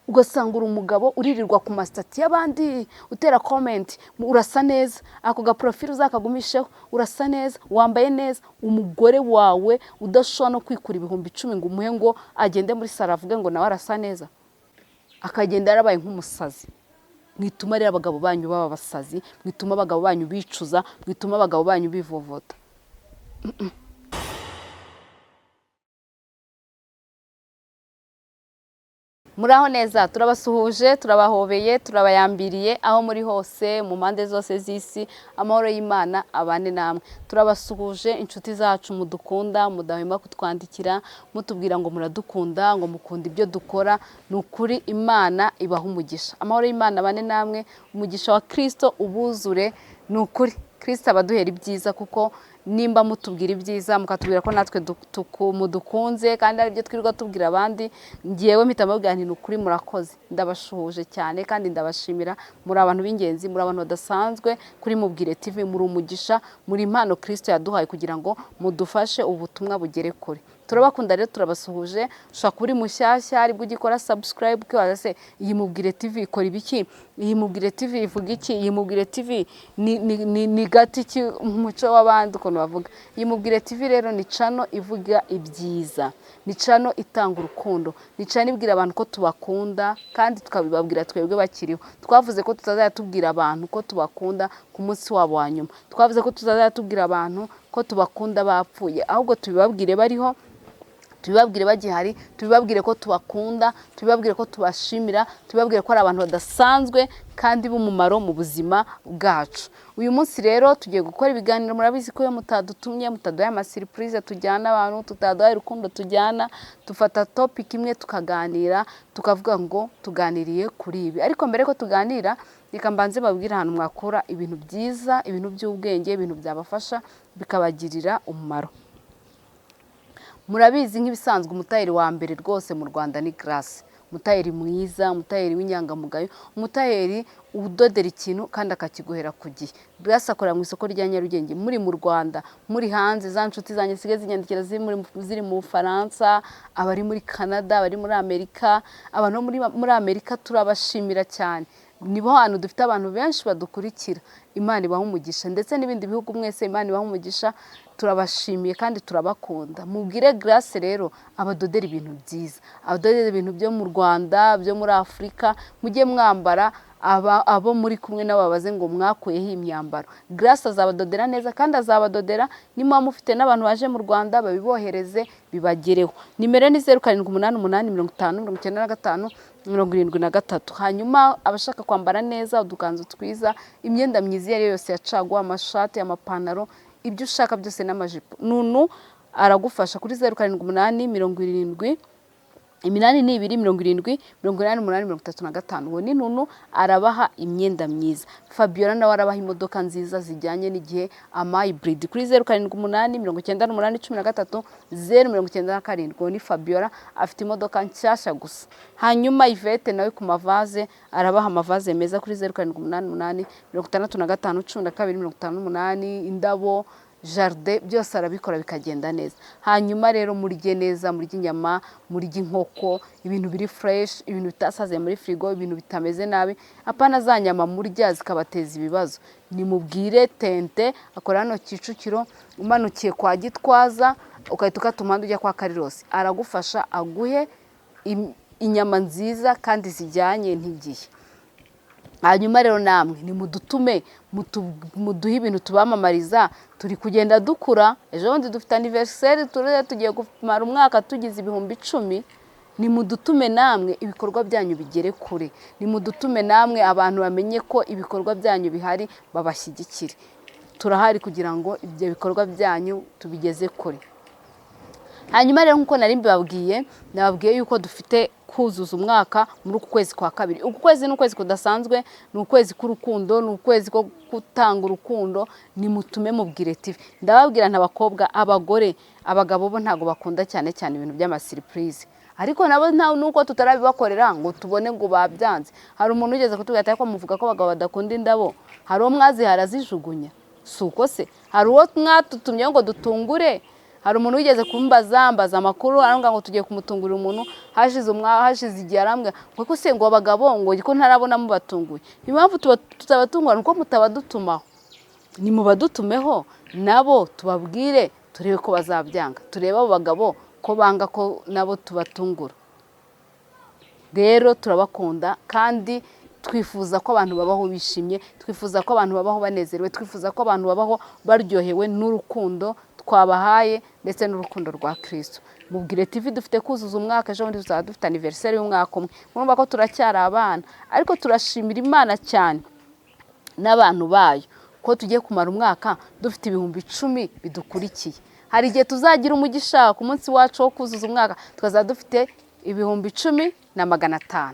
Ugasanga uri umugabo uririrwa ku ma status y'abandi, utera comment, urasa neza, ako ga profile uzakagumisheho, urasa neza, wambaye neza. Umugore wawe udashobora no kwikura 10,000 ngo umuhe ngo agende muri salon avuge ngo nawe arasa neza, akagenda yarabaye nk'umusazi. Mwituma rero abagabo banyu baba abasazi, mwituma abagabo banyu bicuza, mwituma abagabo banyu bivovota. Muraho neza, turabasuhuje, turabahobeye, turabayambiriye aho muri hose mu mpande zose z'isi. Amahoro y'Imana abane namwe. Turabasuhuje inshuti zacu mudukunda, mudahwema kutwandikira mutubwira ngo muradukunda, ngo mukunda ibyo dukora. Ni ukuri Imana ibaha umugisha. Amahoro y'Imana abane namwe, umugisha wa Kristo ubuzure. Ni ukuri Kristo abaduhera ibyiza, kuko nimba mutubwira ibyiza mukatubwira ko natwe mudukunze kandi aribyo twirirwa tubwira abandi, ngewe mpita mbabwira nti ni ukuri murakoze. Ndabashuhuje cyane kandi ndabashimira, muri abantu b'ingenzi, muri abantu badasanzwe kuri Mubwire TV, muri umugisha, muri impano Kristo yaduhaye kugira ngo mudufashe ubutumwa bugere kure. Turabakunda rero, turabasuhuje. Ushobora kuba uri mushyashya aribwo ugikora subscribe, ukibaza se iyi Mubwire TV ikora ibiki, iyi Mubwire TV ivuga iki, iyi Mubwire TV ni gati ki mu muco w'abandi ukuntu bavuga. Iyi Mubwire TV rero ni channel ivuga ibyiza, ni channel itanga urukundo, ni channel ibwira abantu ko tubakunda kandi tukabibabwira twebwe bakiriho. Twavuze ko tutazajya tubwira abantu ko tubakunda ku munsi wabo wa nyuma, twavuze ko tutazajya tubwira abantu ko tubakunda bapfuye, ahubwo tubibabwire bariho, tubibabwire bagihari, tubibabwire ko tubakunda, tubibabwire ko tubashimira, tubibabwire ko ari abantu badasanzwe kandi b'umumaro mu buzima bwacu. Uyu munsi rero tugiye gukora ibiganiro. Murabizi ko iyo mutadutumye, mutaduhaye ama surprise tujyana abantu, tutaduhaye urukundo tujyana, dufata topic imwe tukaganira, tukavuga ngo tuganiriye kuri ibi. Ariko mbere ko tuganira, reka mbanze babwire ahantu mwakura ibintu byiza, ibintu by'ubwenge, ibintu byabafasha bikabagirira umumaro. Murabizi nk'ibisanzwe, umutayeri wa mbere rwose mu Rwanda ni Grace. Umutayeri mwiza, umutayeri w'inyangamugayo, umutayeri udodera ikintu kandi akakiguhera ku gihe. Grace akorera mu isoko rya Nyarugenge. Muri mu Rwanda, muri hanze, za nshuti zanjye zisigaye zinyandikira ziri mu Bufaransa, abari muri Canada, abari muri Amerika, abantu bo muri Amerika turabashimira cyane. Nibo hantu dufite abantu benshi badukurikira. Imana ibaha umugisha, ndetse n'ibindi bihugu mwese Imana ibaha umugisha, turabashimiye kandi turabakunda. Mubwire Grace rero abadodera ibintu byiza, abadodera ibintu byo mu Rwanda, byo muri Afurika, mujye mwambara abo muri kumwe nabo babaze ngo mwakuyeho imyambaro. Grace azabadodera neza kandi azabadodera, niba mufite n'abantu baje mu Rwanda babibohereze bibagereho. Nimero ni zeru karindwi umunani umunani mirongo itanu mirongo icyenda na gatanu mirongo irindwi na gatatu. Hanyuma abashaka kwambara neza, udukanzu twiza, imyenda myiza iyo ari yo yose ya caguwa, amashati, amapantaro, ibyo ushaka byose n'amajipo, Nunu aragufasha kuri zeru karindwi umunani mirongo irindwi iminani n'ibiri mirongo irindwi mirongo inani n'umunani mirongo itatu na gatanu. Uwo ni Nunu, arabaha imyenda myiza. Fabiola nawe arabaha imodoka nziza zijyanye n'igihe, ama hybrid, kuri zeru karindwi umunani mirongo icyenda n'umunani cumi na gatatu zeru mirongo icyenda na karindwi. Uwo ni Fabiola, afite imodoka nshyashya gusa. Hanyuma Yvette nawe ku mavaze, arabaha amavaze meza kuri zeru karindwi umunani umunani mirongo itandatu na gatanu cumi na kabiri mirongo itanu n'umunani. Indabo, jardin, byose arabikora bikagenda neza. Hanyuma rero murye neza, murye inyama, murye inkoko, ibintu biri fresh, ibintu bitasaze muri firigo, ibintu bitameze nabi, apana za nyama murya zikabateza ibibazo. Nimubwire Tente, akora hano Kicukiro, umanukiye kwa Gitwaza ugahita ukata umuhanda ujya kwa Karirosi, aragufasha aguhe inyama nziza kandi zijyanye n'igihe. Hanyuma rero namwe nimudutume, muduhe ibintu tubamamariza. Turi kugenda dukura, ejo bundi dufite anniversaire, tugiye kumara umwaka tugize 10,000. Nimudutume namwe ibikorwa byanyu bigere kure, nimudutume namwe abantu bamenye ko ibikorwa byanyu bihari, babashyigikire. Turahari kugira ngo ibyo bikorwa byanyu tubigeze kure. Hanyuma rero nk'uko nari mbibabwiye, nababwiye yuko dufite kuzuza umwaka muri uku kwezi kwa kabiri. Uku kwezi ni ukwezi kudasanzwe, ni ukwezi k'urukundo, ni ukwezi ko gutanga urukundo. Nimutume Mubwire TV. Ndababwira nti abakobwa, abagore, abagabo bo ntabwo bakunda cyane cyane ibintu by'ama surprise, ariko nabo nuko tutarabibakorera ngo tubone ngo babyanze. Hari umuntu ugeze kutubwira ati ariko muvuga ko abagabo badakunda indabo, hari uwo mwazihara azijugunya, si uko se? Hari uwo mwatutumye ngo dutungure Hari umuntu wigeze kumbaza, mbaza amakuru, arambwira ngo tugiye kumutungurira umuntu. Hashize igihe arambwira ngo ko se ngo abagabo ngo ko ntarabona mubatunguye. Impamvu tutabatungura ni uko mutabadutumaho. Ni mubadutumeho nabo tubabwire, turebe ko bazabyanga, turebe abo bagabo ko banga ko nabo tubatungura. Rero turabakunda kandi twifuza ko abantu babaho bishimye, twifuza ko abantu babaho banezerewe, twifuza ko abantu babaho baryohewe n'urukundo twabahaye ndetse n'urukundo rwa Kristo. Mubwire TV dufite kuzuza umwaka, ejo bundi tuzaba dufite anniversaire y'umwaka umwe. Murumva ko turacyari abana, ariko turashimira Imana cyane n'abantu bayo ko tugiye kumara umwaka dufite 10,000 bidukurikiye. Hari igihe tuzagira umugisha ku munsi wacu wo kuzuza umwaka tukazaba dufite 10,500,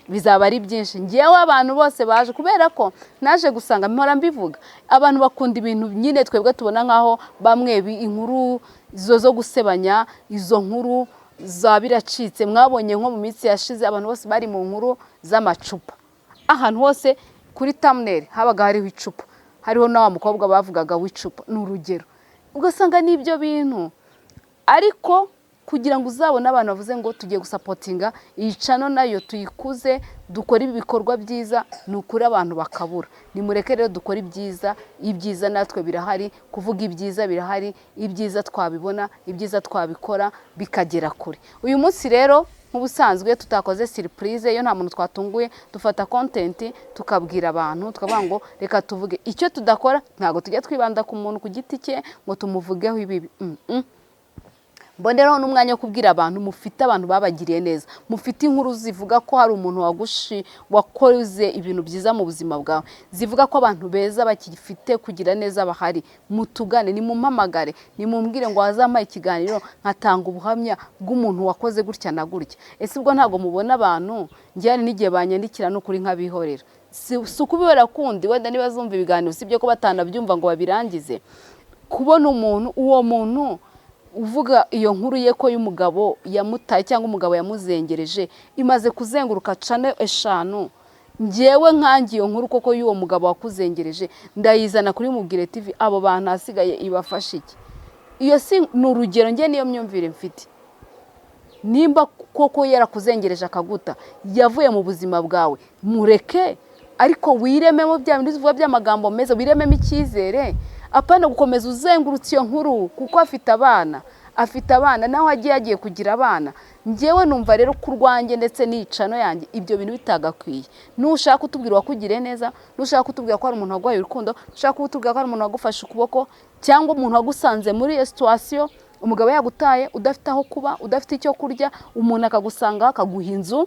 bizaba ari byinshi. Ngewe abantu bose baje, kubera ko naje gusanga mpora mbivuga, abantu bakunda ibintu nyine twebwe tubona nkaho bamwe inkuru izo zo gusebanya, izo nkuru za biracitse. Mwabonye nko mu minsi yashize abantu bose bari mu nkuru z'amacupa, ahantu hose kuri thumbnail habaga hariho icupa, hariho na wa mukobwa bavugaga w'icupa, ni urugero. Ugasanga n'ibyo bintu, ariko kugira ngo uzabone abantu bavuze ngo tugiye gusupportinga iyi channel nayo tuyikuze, dukore ibikorwa byiza, ni ukuri abantu bakabura. Nimureke rero dukore ibyiza, ibyiza natwe birahari, kuvuga ibyiza birahari, ibyiza twabibona, ibyiza twabikora bikagera kure. Uyu munsi rero nk'ubusanzwe tutakoze surprise, iyo nta muntu twatunguye dufata content tukabwira abantu, tukavuga ngo reka tuvuge. Icyo tudakora, ntabwo tujya twibanda ku muntu ku giti cye ngo tumuvugeho ibibi. Mboneraho n'umwanya wo kubwira abantu mufite abantu babagiriye neza, mufite inkuru zivuga ko hari umuntu wakoze ibintu byiza mu buzima bwawe, zivuga ko abantu beza bakifite kugira neza bahari, mutugane, nimumpamagare, nimumbwire ngo wazampaye ikiganiro nkatanga ubuhamya bw'umuntu wakoze gutya na gutya. Ese ubwo ntabwo mubona abantu? Njye hari n'igihe banyandikira n'ukuri nkabihorera, si ukubihorera kundi, wenda niba zumva ibiganiro, sibyo ko batanabyumva ngo babirangize. Kubona umuntu, uwo muntu uvuga iyo nkuru ye ko y'umugabo yamutaye cyangwa umugabo yamuzengereje, imaze kuzenguruka channel 5. Ngewe nkange iyo nkuru koko y'uwo mugabo wakuzengereje ndayizana kuri Mubwire TV, abo bantu hasigaye ibafasha iki? Iyo si ni urugero, njye niyo myumvire mfite. Nimba koko yarakuzengereje akaguta, yavuye mu buzima bwawe, mureke, ariko wirememo bya bindi tuvuga by'amagambo meza, wirememo icyizere, apana gukomeza uzengurutse iyo nkuru, kuko afite abana, afite abana nawe agiye kugira abana. Ngewe numva rero ku rwanjye ndetse n'iyi channel yanjye ibyo bintu bitagakwiye. Nushaka kutubwira uwakugiriye neza, nushaka kutubwira ko hari umuntu waguhaye urukundo, nushaka kutubwira ko hari umuntu wagufashe ukuboko, cyangwa umuntu wagusanze muri iyo situation, umugabo yagutaye, udafite aho kuba, udafite icyo kurya, umuntu akagusanga akaguha inzu,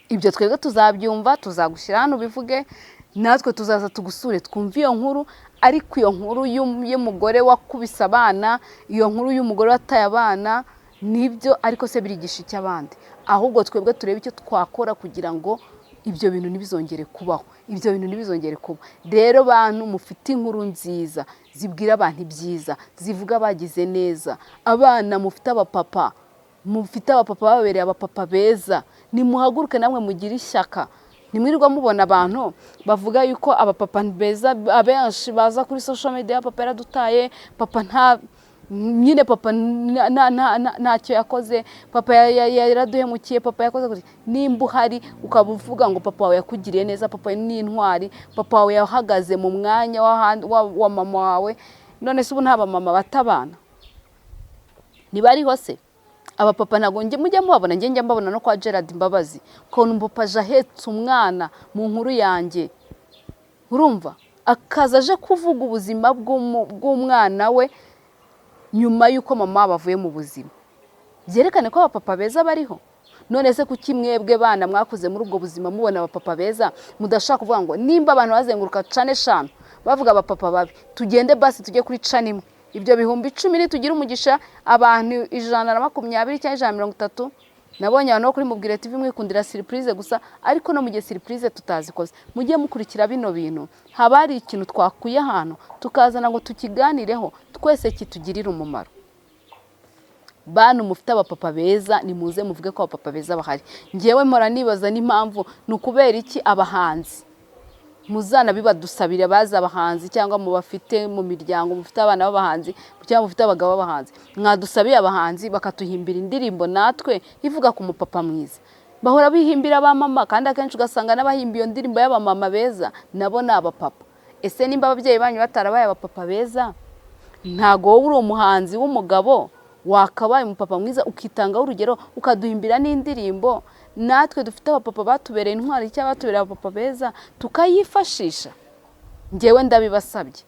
ibyo twebwe tuzabyumva, tuzagushyira hano ubivuge, natwe tuzaza tugusure twumve iyo nkuru. Ariko iyo nkuru y'umugore wakubise abana, iyo nkuru y'umugore wataye abana, nibyo, ariko se birigisha icyo abandi? Ahubwo twebwe turebe icyo twakora kugira ngo ibyo bintu ntibizongere kubaho, ibyo bintu ntibizongere kuba. Rero bantu mufite inkuru nziza zibwira abantu ibyiza, zivuga bagize neza, abana mufite abapapa, mufite abapapa babereye abapapa beza, nimuhaguruke namwe mugire ishyaka. Ntimwirirwa mubona abantu bavuga yuko abapapa beza abenshi baza kuri social media, papa yaradutaye, papa nta nyine, papa ntacyo yakoze, papa yaraduhemukiye, papa yakoze gutya. Nimba uhari ukaba uvuga ngo papa wawe yakugiriye neza, papa ni intwari, papa wawe yahagaze mu mwanya wa mama wawe, none se ubu nta bamama bata abana ntibariho se? Abapapa ntabwo njye mujya mubabona, njye njya mbabona no kwa Gerard Mbabazi, ukabona umupapa aje ahetse umwana mu nkuru yanjye, urumva akaza aje kuvuga ubuzima bw'umwana we nyuma y'uko mama wabo avuye mu buzima, byerekane ko abapapa beza bariho. None se kuki mwebwe bana mwakuze muri ubwo buzima mubona abapapa beza mudashaka kuvuga ngo nimba abantu bazenguruka channel 5 bavuga abapapa babi, tugende basi tujye kuri channel imwe, ibyo 10,000 nitugira umugisha abantu 120 cyangwa 130. Nabonye abantu bo kuri Mubwire TV mwikundira surprise gusa, ariko no mu gihe surprise tutazikoze, mujye mukurikira bino bintu, haba hari ikintu twakuye ahantu tukazana ngo tukiganireho twese kitugirire umumaro. Bantu mufite abapapa beza, nimuze muvuge ko abapapa beza bahari. Ngewe mpora nibaza n'impamvu ni ukubera iki abahanzi Muzanabibadusabire bazi abahanzi, cyangwa mubafite mu miryango, mufite abana b'abahanzi cyangwa mufite abagabo b'abahanzi. Mwadusabiye abahanzi bakatuhimbira indirimbo natwe ivuga ku mupapa mwiza. Bahora bihimbira abamama, kandi akenshi ugasanga n'abahimba iyo ndirimbo y'abamama beza nabo ni abapapa. Ese nimba ababyeyi banyu batarabaye abapapa beza, ntago wowe uri umuhanzi w'umugabo wakabaye umupapa mwiza, ukitangaho urugero, ukaduhimbira n'indirimbo natwe dufite abapapa batubereye intwari cyangwa batubereye abapapa beza, tukayifashisha? Ngewe ndabibasabye,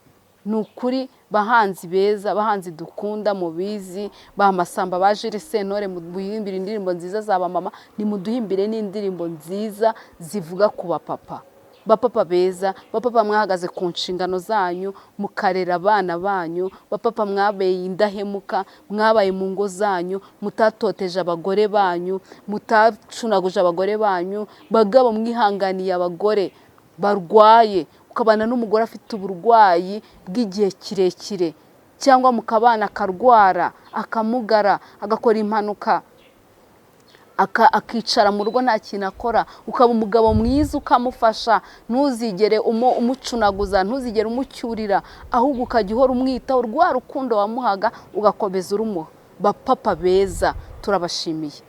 ni ukuri, bahanzi beza, bahanzi dukunda, mubizi, ba Masamba, ba Jules Sentore, muduhimbire indirimbo nziza za bamama, nimuduhimbire n'indirimbo nziza zivuga ku bapapa. Bapapa beza, bapapa mwahagaze ku nshingano zanyu mukarera abana banyu, bapapa mwabeye indahemuka, mwabaye mu ngo zanyu, mutatoteje abagore banyu, mutacunaguje abagore banyu, bagabo mwihanganiye abagore barwaye, ukabana n'umugore afite uburwayi bw'igihe kirekire, cyangwa mukabana akarwara, akamugara, agakora impanuka, akicara mu rugo nta kintu akora, ukaba umugabo mwiza ukamufasha, ntuzigere umucunaguza, ntuzigere umucyurira, ahubwo ukajya uhora umwitaho, rwa rukundo wamuhaga ugakomeza urumuha. Bapapa beza, turabashimiye,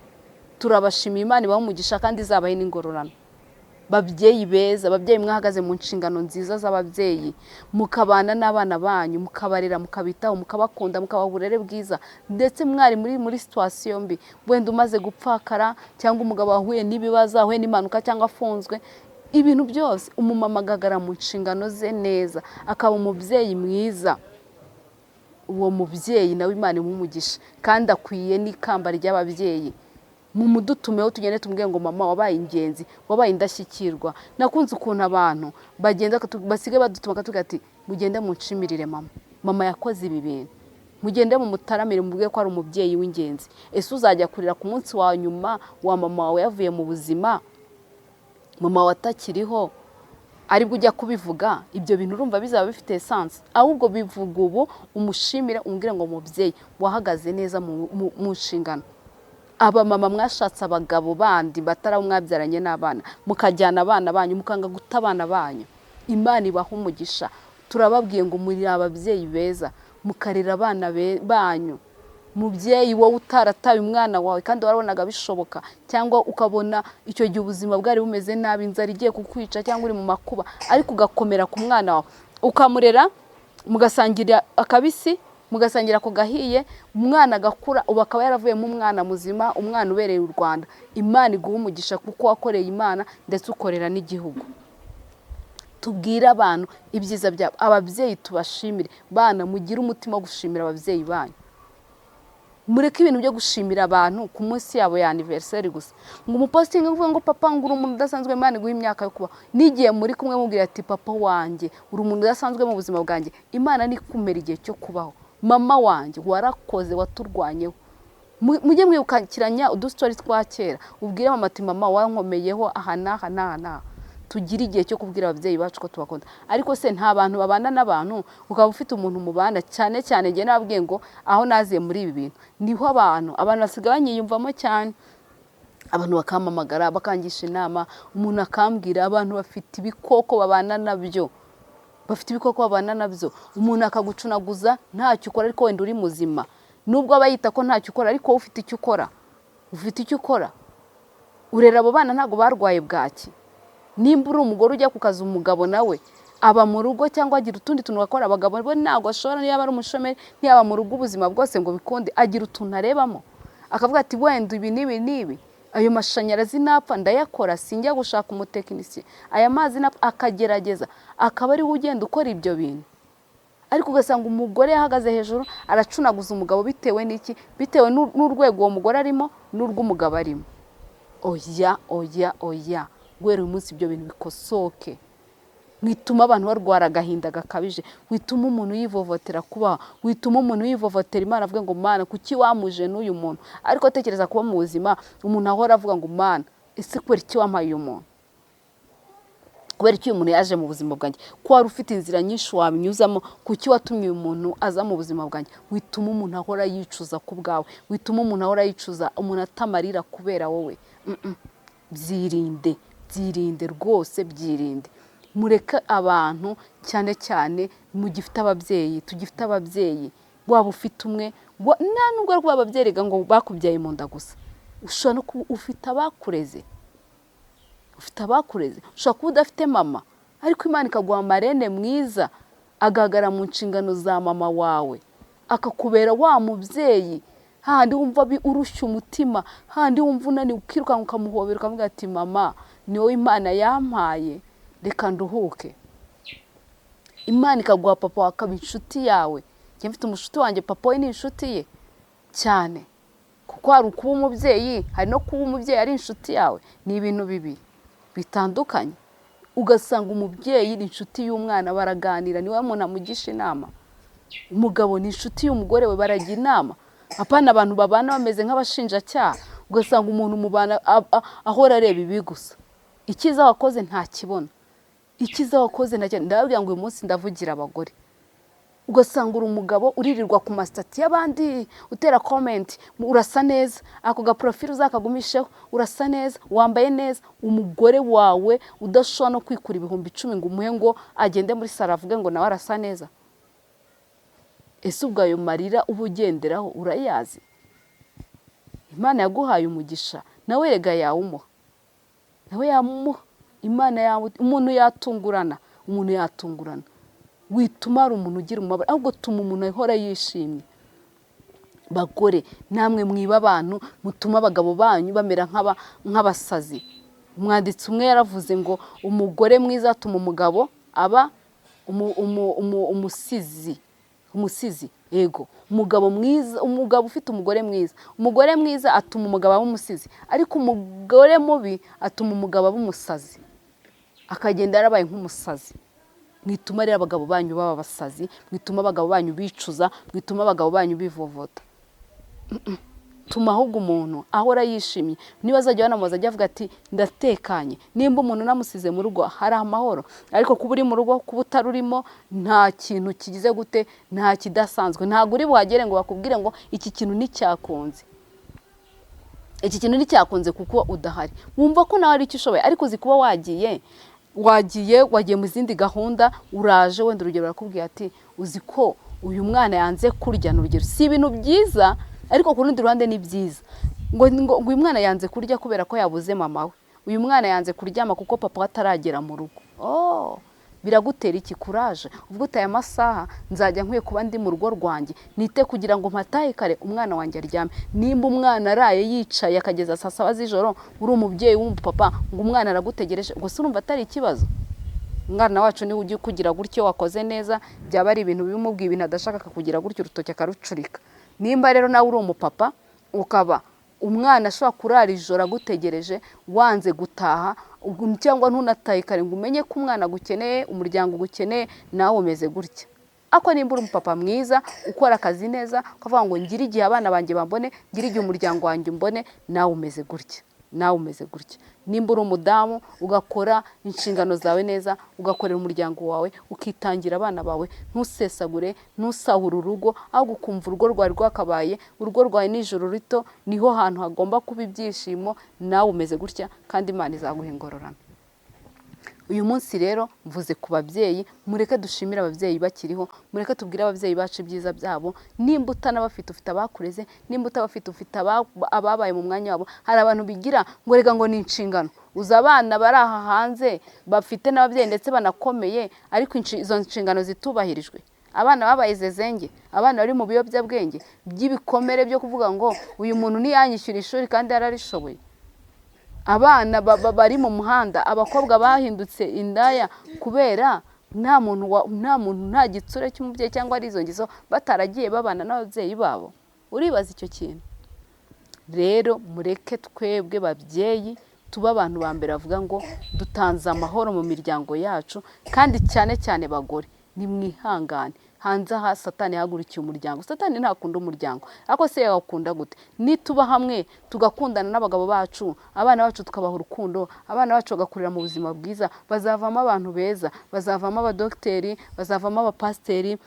turabashimiye. Imana ibahe umugisha kandi izabahe n'ingororano. Babyeyi beza, ababyeyi mwahagaze mu nshingano nziza z'ababyeyi, mukabana n'abana banyu, mukabarera, mukabitaho, mukabakunda, mukabaha uburere bwiza, ndetse mwari muri situation mbi, wenda umaze gupfakara, cyangwa umugabo wahuye n'ibibazo, ahuye n'impanuka cyangwa afunzwe, ibintu byose, umumama agaragara mu nshingano ze neza, akaba umubyeyi mwiza. Uwo mubyeyi nawe Imana imuhe umugisha, kandi akwiye n'ikamba ry'ababyeyi. Mumudutumeho tugende tumubwire ngo mama wabaye ingenzi, wabaye indashyikirwa. Nakunze ukuntu abantu bagenda basigaye badutuma bakatubwira ati mugende munshimirire mama, mama yakoze ibi bintu, mugende mumutaramire mubwire ko ari umubyeyi w'ingenzi. Ese uzajya kurira ku munsi wa nyuma wa mama wawe yavuye mu buzima, mama wawe atakiriho, aribwo ujya kubivuga? Ibyo bintu urumva bizaba bifite essence? Ahubwo bivuga ubu, umushimire, umubwire ngo mubyeyi wahagaze neza mu nshingano. Abamama mwashatse abagabo bandi batari abo mwabyaranye n'abana, mukajyana abana banyu, mukanga guta abana banyu, Imana ibaha umugisha. Turababwiye ngo muri ababyeyi beza, mukarera abana banyu. Mubyeyi wowe utarataye umwana wawe kandi warabonaga bishoboka, cyangwa ukabona icyo gihe ubuzima bwari bumeze nabi, inzara igiye kukwica cyangwa uri mu makuba, ariko ugakomera ku mwana wawe, ukamurera, mugasangira akabisi, mugasangira ku gahiye, umwana agakura, ubu akaba yaravuyemo umwana muzima, umwana ubereye u Rwanda. Imana iguha umugisha kuko wakoreye Imana ndetse ukorera n'igihugu. Tubwire abantu ibyiza byabo, ababyeyi tubashimire. Bana, mugire umutima wo gushimira ababyeyi banyu. Mureke ibintu byo gushimira abantu ku munsi yabo ya anniversaire gusa, ngo umupostinge uvuge ngo papa, ngo uri umuntu udasanzwe, Imana iguhe imyaka yo kubaho. N'igihe muri kumwe mubwira ati papa wanjye, uri umuntu udasanzwe mu buzima bwanjye, Imana nikumera igihe cyo kubaho. Mama wanjye, warakoze, waturwanyeho. Mujye mwibukiranya udustory twa kera, ubwire mama ati mama wankomeyeho aha n'aha n'aha n'aha. Tugire igihe cyo kubwira ababyeyi bacu ko tubakunda. Ariko se nta bantu babana n'abantu, ukaba ufite umuntu mubana? Cyane cyane njye nababwiye ngo aho naziye muri ibi bintu niho abantu basigaye banyiyumvamo cyane, abantu bakampamagara, bakangisha inama, umuntu akambwira. Abantu bafite ibikoko babana nabyo, bafite ibikoko babana nabyo. Umuntu akagucunaguza ntacyo ukora, ariko wenda uri muzima, nubwo aba yita ko ntacyo ukora, ariko wowe ufite icyo ukora, ufite icyo ukora, urera abo bana, ntabwo barwaye bwaki. Nimba uri umugore ujya ku kazi, umugabo nawe aba mu rugo cyangwa agira utundi tuntu akora. Abagabo bo ntabwo ashobora, niba ari umushomeri ntiyaba mu rugo ubuzima bwose ngo bikunde. Agira utuntu arebamo akavuga ati wenda ibi n'ibi n'ibi, ayo mashanyarazi napfa ndayakora, sinjya gushaka umutekinisiye, aya mazi napfa, akagerageza akaba ariwe ugenda ukora ibyo bintu. Ariko ugasanga umugore yahagaze hejuru aracunaguza umugabo. Bitewe n'iki? Bitewe n'urwego uwo mugore arimo n'urw'umugabo arimo. Oya, oya, oya! Guhera uyu munsi ibyo bintu bikosoke. Wituma abantu barwara agahinda gakabije, wituma umuntu yivovotera kubaho, wituma umuntu yivovotera Imana, avuga ngo Mana, kuki wamuje n'uyu muntu? Ariko tekereza kuba mu buzima umuntu ahora avuga ngo Mana, ese kubera iki wampaye uyu muntu? Kubera iki uyu muntu yaje mu buzima bwanjye? Ko wari ufite inzira nyinshi wabinyuzamo, kuki watumye uyu muntu aza mu buzima bwanjye? Wituma umuntu ahora yicuza ku bwawe, wituma umuntu ahora yicuza, umuntu atamarira kubera wowe. Byirinde, byirinde rwose, byirinde. Mureke abantu, cyane cyane mugifite ababyeyi, tugifite ababyeyi, waba ufite umwe, nta nubwo ari ababyeyi rega ngo bakubyaye mu nda gusa, ushobora no kuba ufite abakureze, ufite abakureze, ushobora kuba udafite mama, ariko Imana ikaguha marene mwiza, agahagarara mu nshingano za mama wawe, akakubera wa mubyeyi, hahandi wumva urushya umutima, hahandi wumva unaniwe ukirukanka ukamuhobera ukamubwira ati mama ni wowe Imana yampaye, reka nduhuke. Imana ikaguha papa wawe akaba inshuti yawe. Njye mfite umushuti wanjye, papa we ni inshuti ye cyane, kuko hari ukuba umubyeyi, hari no kuba umubyeyi ari inshuti yawe, ni ibintu bibiri bitandukanye. Ugasanga umubyeyi ni inshuti y'umwana, baraganira, niwe muntu amugisha inama. Umugabo ni inshuti y'umugore we, barajya inama. Apana abantu babana bameze nk'abashinjacyaha, ugasanga umuntu mubana ahora areba ibi gusa, icyiza wakoze ntakibona, icyiza wakoze ntakibona. Ndababwira ngo uyu munsi ndavugira abagore. Ugasanga uri umugabo uririrwa ku ma status y'abandi, utera comment, urasa neza, ako ga profile uzakagumisheho, urasa neza, wambaye neza. Umugore wawe udashobora no kwikura 10,000 ngo umuhe ngo agende muri salon avuge ngo nawe arasa neza. Ese ubwo ayo marira uba ugenderaho urayazi? Imana yaguhaye umugisha, nawe rega yawumuha, nawe yamuha. Imana yawe, umuntu yatungurana, umuntu yatungurana. Wituma hari umuntu ugira umubabaro, ahubwo tuma umuntu ahora yishimye. Bagore namwe mwiba abantu, mutuma abagabo banyu bamera nk'abasazi. Umwanditsi umwe yaravuze ngo umugore mwiza atuma umugabo aba umusizi, umusizi. Yego, umugabo mwiza, umugabo ufite umugore mwiza, umugore mwiza atuma umugabo aba umusizi, ariko umugore mubi atuma umugabo aba umusazi, akagenda yarabaye nk'umusazi. Mwituma rero abagabo banyu baba abasazi, mwituma abagabo banyu bicuza, mwituma abagabo banyu bivovota. Tuma ahubwo umuntu ahora yishimye, niba azajya banamubaza ajya avuga ati ndatekanye, nimba umuntu namusize mu rugo hari amahoro. Ariko kuba uri mu rugo, kuba utarurimo, nta kintu kigize gute, nta kidasanzwe, ntabwo uri buhagere ngo bakubwire ngo iki kintu nticyakunze, iki kintu nticyakunze kuko udahari. Wumva ko nawe ari icyo ushoboye, ariko uzi kuba wagiye, wagiye wagiye mu zindi gahunda, uraje wenda urugero barakubwira ati uzi ko uyu mwana yanze kurya, ni urugero, si ibintu byiza ariko ku rundi ruhande ni byiza, ngo uyu mwana yanze kurya kubera ko yabuze mama we, uyu mwana yanze kuryama kuko papa we ataragera mu rugo. Oh, biragutera iki? Courage, ubwo utaye amasaha nzajya nkwiye kuba ndi mu rugo rwanjye, nite kugira ngo mpatahe kare umwana wanjye aryame. Nimba umwana araye yicaye akageza saa 7 z'ijoro, uri umubyeyi w'umupapa ngo umwana aragutegereje, ubwo se urumva atari ikibazo? Umwana wacu niwe ujya kugira gutyo, wakoze neza byaba ari ibintu bimubwiye ibintu adashaka akakugira gutyo, urutoki akarucurika. Nimba rero nawe uri umupapa ukaba umwana ashobora kurara ijoro agutegereje, wanze gutaha cyangwa ntunatahe kare ngo umenye ko umwana agukeneye, umuryango ugukeneye, nawe umeze gutya. Ariko nimba uri umupapa mwiza ukora akazi neza, ukavuga ngo ngire igihe abana banjye bambone, ngire igihe umuryango wanjye umbone, nawe umeze gutya, nawe umeze gutya. Nimba uri umudamu ugakora inshingano zawe neza, ugakorera umuryango wawe, ukitangira abana bawe, ntusesagure, ntusahure urugo, ahubwo ukumva urugo rwawe rwakabaye urugo rwawe ni ijuru rito, niho hantu hagomba kuba ibyishimo, nawe umeze gutya kandi Imana izaguha ingororano. Uyu munsi rero mvuze ku babyeyi, mureke dushimire ababyeyi bakiriho, mureke tubwire ababyeyi bacu ibyiza byabo. Nimba utanabafite ufite abakureze, nimba utabafite ufite ababaye mu mwanya wabo. Hari abantu bigira ngo reka ngo ni inshingano, uzi abana bari aha hanze bafite n'ababyeyi ndetse banakomeye, ariko izo nshingano zitubahirijwe. Abana babaye zezenge, abana bari mu biyobyabwenge by'ibikomere byo kuvuga ngo uyu muntu ntiyanyishyura ishuri kandi yararishoboye. Abana bari mu muhanda, abakobwa bahindutse indaya kubera nta muntu, nta muntu, nta gitsure cy'umubyeyi cyangwa ari izo ngeso, bataragiye babana n'ababyeyi babo. Uribaza icyo kintu? Rero mureke twebwe babyeyi tuba abantu ba mbere bavuga ngo dutanze amahoro mu miryango yacu, kandi cyane cyane bagore nimwihangane. Hanze aha Satani yahagurukiye umuryango. Satani ntakunda umuryango, ariko se yawukunda gute? Nituba hamwe tugakundana n'abagabo bacu, abana bacu tukabaha urukundo, abana bacu bagakurira mu buzima bwiza, bazavamo abantu beza, bazavamo abadogiteri, bazavamo abapasiteri.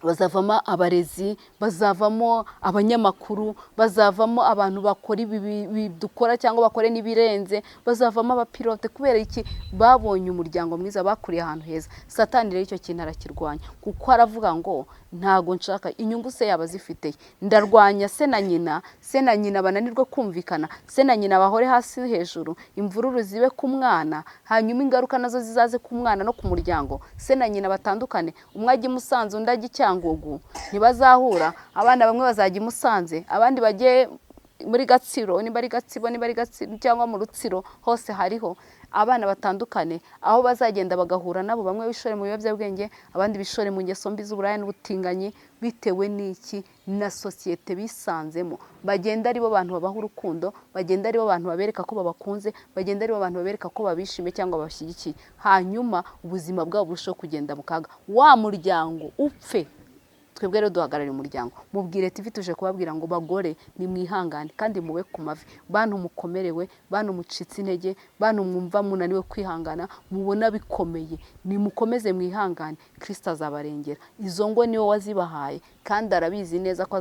Bazavamo abarezi, bazavamo abanyamakuru, bazavamo abantu bakora ibi dukora cyangwa bakore n'ibirenze, bazavamo abapilote. Kubera iki? Babonye umuryango mwiza, bakuriye ahantu heza. Satani rero icyo kintu arakirwanya, kuko aravuga ngo ntago nshaka inyungu se yaba azifite. Ndarwanya se na nyina, se na nyina bananirwe kumvikana, se na nyina bahore hasi hejuru, imvururu zibe ku mwana, hanyuma ingaruka nazo zizaze ku mwana no ku muryango. Se na nyina batandukane, umwe ajya i Musanze, undi ajya i Cyangugu, ntibazahura. Abana bamwe bazajya i Musanze, abandi bajye muri Gatsiro, niba ari Gatsibo, niba ari Gatsiro cyangwa mu Rutsiro, hose hariho abana batandukane. Aho bazagenda bagahura nabo, bamwe bishore mu biyobyabwenge, abandi bishore mu ngeso mbi z'uburaya n'ubutinganyi. Bitewe n'iki? Na sosiyete bisanzemo. Bagenda aribo bantu babaha urukundo, bagenda aribo bantu babereka ko babakunze, bagenda aribo bantu babereka ko babishimiye cyangwa babashyigikiye, hanyuma ubuzima bwabo burushaho kugenda mu kaga, wa muryango upfe. Twebwe rero duhagarariye umuryango Mubwire TV, tuje kubabwira ngo bagore nimwihangane kandi mube ku mavi. Bantu mukomerewe, bantu mucitse intege, bantu mwumva munaniwe kwihangana, mubona bikomeye, nimukomeze mwihangane, Kirisito azabarengera. Izo ngo niwe wazibahaye kandi arabizi neza ko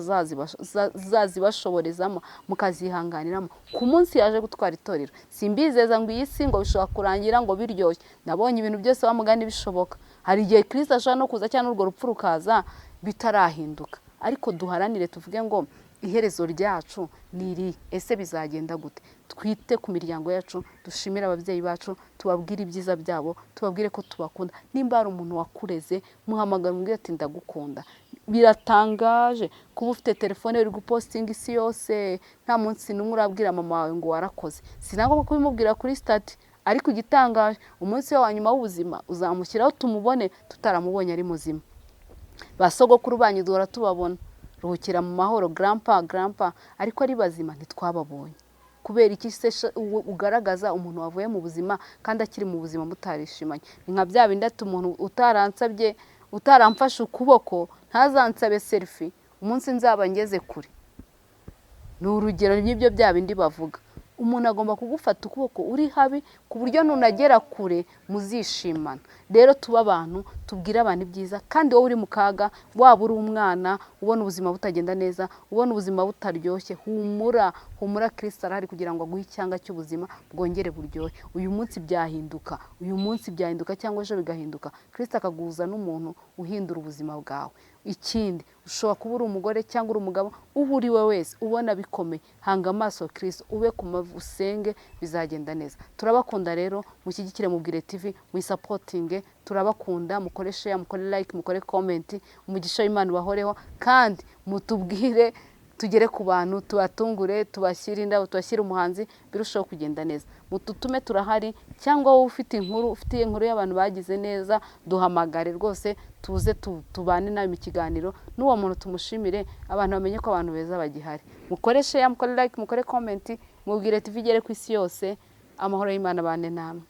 azazibashoborezamo mukazihanganiramo ku munsi yaje gutwara itorero. Simbizeza ngo iyi si ngo bishobora kurangira ngo biryoshye. Nabonye ibintu byose bamugani bishoboka. Hari igihe Kirisito ashobora no kuza cyangwa urwo rupfu rukaza bitarahinduka, ariko duharanire tuvuge ngo iherezo ryacu ni iri, ese bizagenda gute? Twite ku miryango yacu, dushimire ababyeyi bacu, tubabwire ibyiza byabo, tubabwire ko tubakunda. Nimba hari umuntu wakureze, muhamagara umubwire ati ndagukunda. Biratangaje kuba ufite telefone uri gupostinga isi yose, nta munsi n'umwe urabwira mama wawe ngo warakoze. Si na ngombwa kubimubwira kuri status, ariko igitangaje, umunsi we wa nyuma w'ubuzima uzamushyiraho tumubone tutaramubonye ari muzima. Ba sogokuru banyu duhora tubabona, ruhukira mu mahoro grandpa, grandpa, ariko ari bazima ntitwababonye. Kubera iki se ugaragaza umuntu wavuye mu buzima kandi akiri mu buzima mutarishimanye? Ni nka bya bindi ati umuntu utaransabye, utaramfashe ukuboko, ntazansabe selfie umunsi nzaba ngeze kure. Ni urugero n'ibyo bya bindi bavuga. Umuntu agomba kugufata ukuboko uri habi, ku buryo nunagera kure muzishimana. Rero tuba abantu tubwire abantu ibyiza. Kandi wowe uri mu kaga, waba uri umwana ubona ubuzima butagenda neza, ubona ubuzima butaryoshye, humura, humura, Kirisito arahari kugira ngo aguhe icyanga cy'ubuzima bwongere buryohe. Uyu munsi byahinduka, uyu munsi byahinduka cyangwa ejo bigahinduka, Kirisito akaguhuza n'umuntu uhindura ubuzima bwawe. Ikindi, ushobora kuba uri umugore cyangwa uri umugabo, uwo uri we wese ubona bikomeye, hanga amaso Kirisito, ube ku mavi, usenge, bizagenda neza. Turabakunda rero, mushyigikire Mubwire TV, muyisapotinge. Turabakunda, mukore share, mukore like, mukore comment. Umugisha w'Imana ubahoreho, kandi mutubwire tugere ku bantu, tubatungure, tubashyire indabo, tubashyire umuhanzi, birushaho kugenda neza. Mututume, turahari. Cyangwa wowe ufite inkuru y'abantu bagize neza, duhamagare rwose, tuze tubane nawe mu kiganiro n'uwo muntu, tumushimire, abantu bamenye ko abantu beza bagihari. Mukore share, mukore like, mukore comment, Mubwire TV igere ku isi yose. Amahoro y'Imana bane namwe.